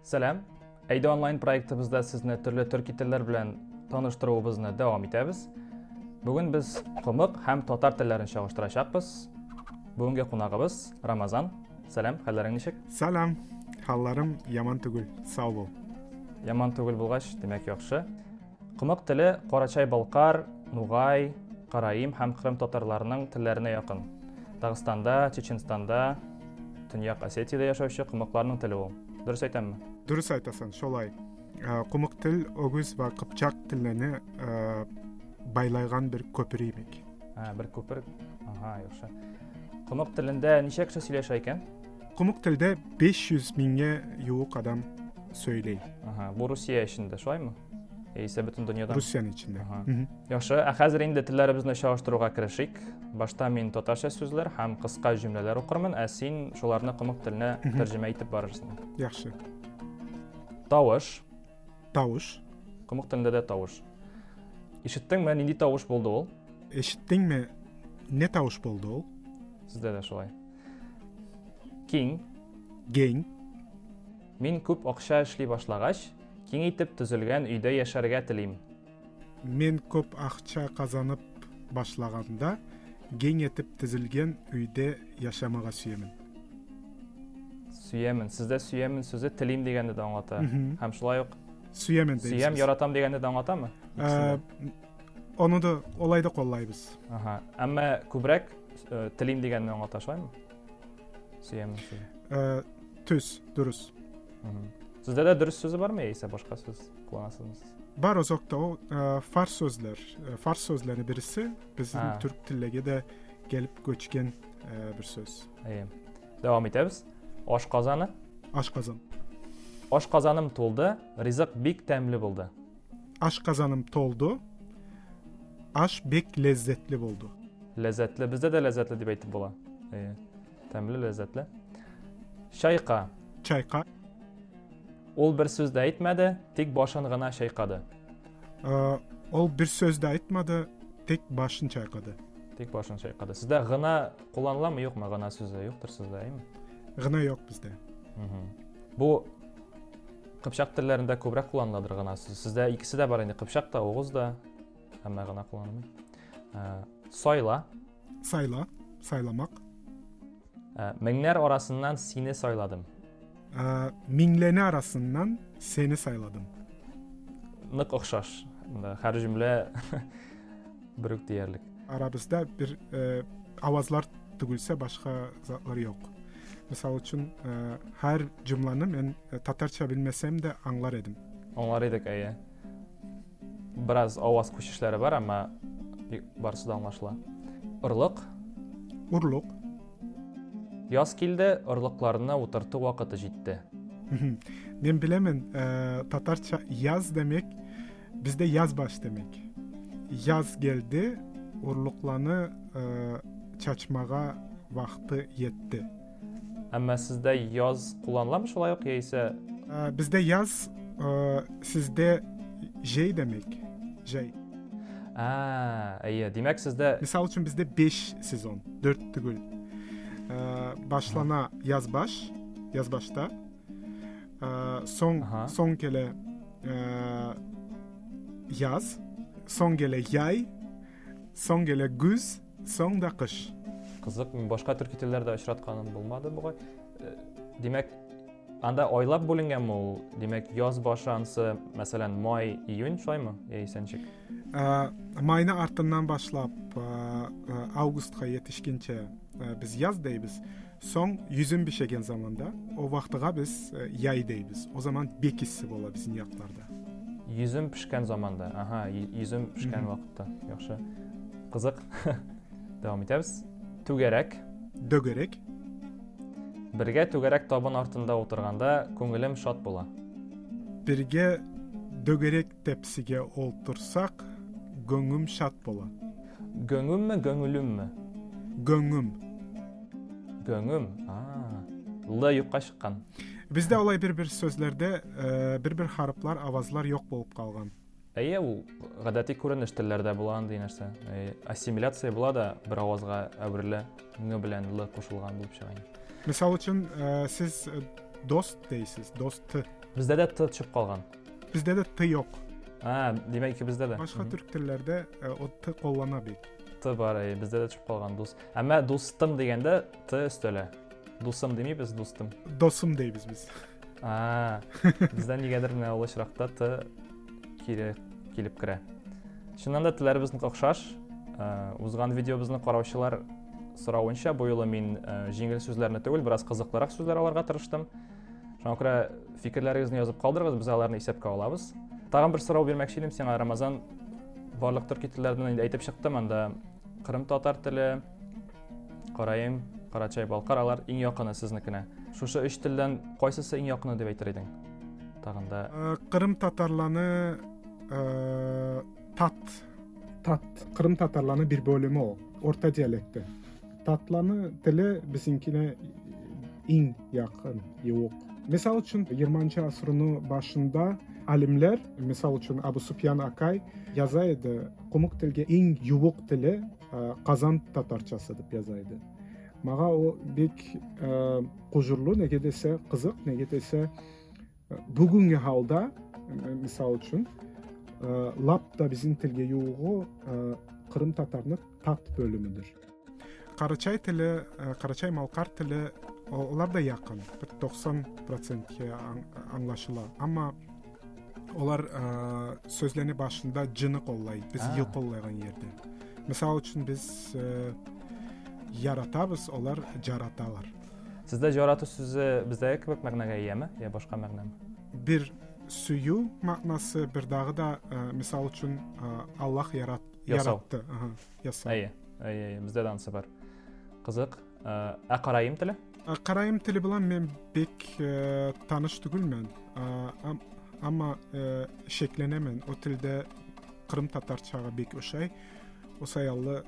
Сәлам. Әйдә онлайн проектыбызда сезне төрле төрки телләр белән таныштыруыбызны дәвам итәбез. Бүген без комык һәм татар телләрен чагыштырачакбыз. Бүгенге кунагыбыз Рамазан. Сәлам, хәлләрең ничек? Сәлам. Хәлләрем яман түгел. Сау бул. Яман түгел булгач, димәк, яхшы. Комык теле Карачай-Балкар, Нугай, Караим һәм Кырым татарларының телләренә якын. Дагыстанда, Чеченстанда, Төньяк Осетиядә яшәүче комыкларның теле ул. Дөрес әйтәмме? Дөрес әйтәсең, шулай. Комык тел огуз ва кыпчак телләрне байлайган бер көпер имек. Ә, бер күпер. Ага, яхшы. Комык телендә ничә кеше сөйләшә икән? Комык телдә 500 миңгә юк адам сөйли. Ага, бу Русия эчендә, шулаймы? Яисә бөтен дөньяда? Русиянең эчендә. Яхшы, ә хәзер инде телләребезне чагыштыруга керешик. Башта мин татарча сүзләр һәм кыска җөмләләр укырмын, ә син шуларны комык теленә тәрҗемә итеп барырсың. Яхшы. Тавыш. Тавыш. Комык телендә дә тавыш. Ишеттеңме, нинди тавыш булды ул? Ишеттеңме, не тавыш булды ул? Сездә дә шулай. Киң. Гең. Мин күп акча эшли башлагач, киң итеп төзелгән өйдә яшәргә телим. Мин күп акча казанып башлаганда, киң итеп төзелгән өйдә яшәмәгә сөямен. Сөямен. Сездә сөямен сүзе телим дигәнне дә аңлата. Һәм шулай ук сөямен дейбез. Сөям, яратам дигәнне дә аңлатамы? Аны да олай да куллайбыз. Ага. Әмма күбрәк телим дигәнне аңлата, шулаймы? Сөямен сүзе. Төс, дөрес. Сездә дә дөрес сүзе бармы яисә башка сүз кулланасызмы сез? Бар озакта ул фарс сүзләр. Фарс сүзләре берсе безнең төрк телләргә дә келип көчкән бер сүз. Әйе. Дәвам итәбез. Аш казаны. Аш казан. Аш казаным тулды, ризык бик тәмле булды. Аш казаным толды. Аш бик ләззәтле булды. Ләззәтле. Бездә дә ләззәтле дип әйтеп була. Әйе. Тәмле, ләззәтле. Чайка. Чайка. Ул бер сүз дә әйтмәде, тик башын гына чайкады. Ул бер сүз дә әйтмәде, тик башын чайкады. Тик башын чайкады. Сездә гына кулланыламы, юкмы? Гына сүзе юктыр сездә, әйме? Гына юк бездә. Бу кыпчак телләрендә күбрәк кулланыладыр гына сүзе. Сездә икесе дә бар инде, кыпчак та, угыз да, әмма гына кулланылмый. Сайла. Сайла, сайламак. Меңнәр арасыннан сине сайладым. Миңләне арасыннан сені сайладым. Нык охшаш. Һәр җөмлә бер үк диярлек. Арабызда бер авазлар түгелсә башка затлар юк. Мисал өчен, һәр җөмләне мин татарча белмәсәм дә аңлар идем. Аңлар идек, әйе. Бераз аваз күчешләре бар, әмма барысы да аңлашыла. Орлык. Урлык. Яз килде, орлыкларны утырту вакыты җитте. Мин беләмен, татарча яз димәк, бездә яз баш димәк. Яз килде, орлыкларны чачмага вакыты җитте. Әмма сездә яз кулланыламы шулай ук яисә? Бездә яз, сездә җәй димәк, җәй. А, әйе, димәк сездә Мисал өчен бездә 5 сезон, 4 түгел. Башлана яз баш, яз башта. Соң соң келе яз, соң келе яй, соң келе күз, Соң да кыш. Кызык, мин башка төрки телләрдә очратканым булмады бугай. Димәк, анда айлап бүленгәнме ул? Димәк, яз башы ансы, мәсәлән, май, июнь шулаймы? Яисә ничек? Майны артыннан башлап, августка yetişкенче без яз дейбез. Соң йөзем бишәгән заманда, о вакытыга без яй дейбез. О заман бик эссе була безнең якларда. Йөзем пешкән заманда. Ага, йөзем пешкән вакытта. Яхшы. Кызык. Дәвам итәбез. Түгәрәк. Дөгерек. Бергә түгәрәк табын артында утырганда күңелем шат була. Бергә дөгерек тәпсигә олтырсак, гөңүм шат була. Гөңүмме, гөңүлүмме? Гөңүм. Гөңүм. А. Л юкка чыккан. Бездә алай бер-бер сүзләрдә бер-бер харыплар, авазлар юк булып калган. Әйе, ул гадәти күренеш телләрдә була андый нәрсә. Ассимиляция була да бер авазга әверелә, ң белән л кушылган булып чыга. Мисал өчен, сез дост дейсез, дост. Бездә дә Т төшеп калган. Бездә дә Т юк. А, димәк, икебездә дә. Башка төрк телләрдә о Т куллана бит. Т бар, әйе, бездә дә төшеп калган дус. Әмма дустым дигәндә Т өстәлә. Дусым димибез, дустым. Досым дейбез без. А, бездә нигәдер менә ул очракта Т кире килеп керә. Чыннан да телләребез нык охшаш. Узган видеобызны караучылар соравынча, бу юлы мин җиңел сүзләрне түгел, бераз кызыклырак сүзләр алырга тырыштым. Шуңа күрә фикерләрегезне язып калдырыгыз, без аларны исәпкә алабыз. Тагын бер сорау бирмәкче идем сиңа, Рамазан. Барлык төрки телләрдән инде әйтеп чыктым, анда кырым татар теле, караим, карачай, балкар, алар иң якыны сезнекенә. Шушы өч телдән кайсысы иң якыны дип әйтер идең? Тагын да. Кырым татарланы тат, тат, кырым татарланы бер бөлеме ул, орта диалекты. Татланы теле безнекенә иң якын, юк. Мисал өчен, 20 асырның башында алимләр, мисал өчен Абу Суфьян Акай яза иде, кумык телгә иң юк теле Казан татарчасы дип яза иде. Мага о бик кужурлы, неге десә кызык, неге десә бүгенге халда, мисал өчен, лап та безнең телгә югы Кырым татарны тат бөлүмүдүр. Карачай теле, карачай-малкар теле олар да якын, бер 90%ке аңлашыла. Әмма олар сөзләне башында жыны коллай, биз й коллайган жерде. Мисал үчүн, биз яратабыз, олар жараталар. Сездә жарату сүзе бездәге кебек мәгънәгә ияме, я башка мәгънәме? Бир сөю мәгънәсе, бер дагы да, мисал үчүн, Аллах яратты. Ясау. Әйе, әйе, әйе, бездә дә анысы бар. Кызык. Ә караим теле? Караим теле белән мин бик таныш түгелмен. Әмма шикләнәмен, о телдә кырым татарчага бик ошай. О саялы,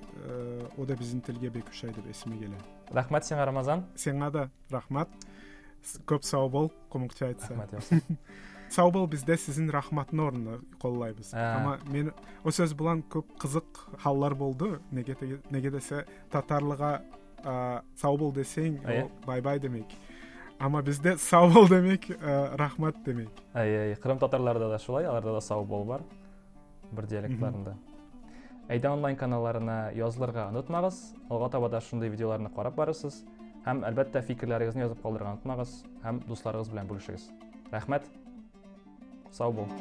о да безнең телгә бик ошай дип исеме килә. Рәхмәт сиңа, Рамазан. Сиңа да рәхмәт. Көп сау бол, кумыкча айтса. Рәхмәт яусын. Сау бол бездә сезнең рәхмәтне орнына коллайбыз. Ама мен о сөз белән көп кызык халлар булды. Неге неге десә татарлыга сау бол десең, о бай-бай демек. Ама бездә сау бол демек, рәхмәт демек. Әйе, Кырым татарларда да шулай, аларда да сау бол бар. Бер диалектларында. Әйдә онлайн каналларына язылырга онытмагыз. Алга таба да шундый видеоларны карап барырсыз. Һәм, әлбәттә, фикерләрегезне язып калдырырга онытмагыз һәм дусларыгыз белән бүлешегез. Рәхмәт. Сау бул.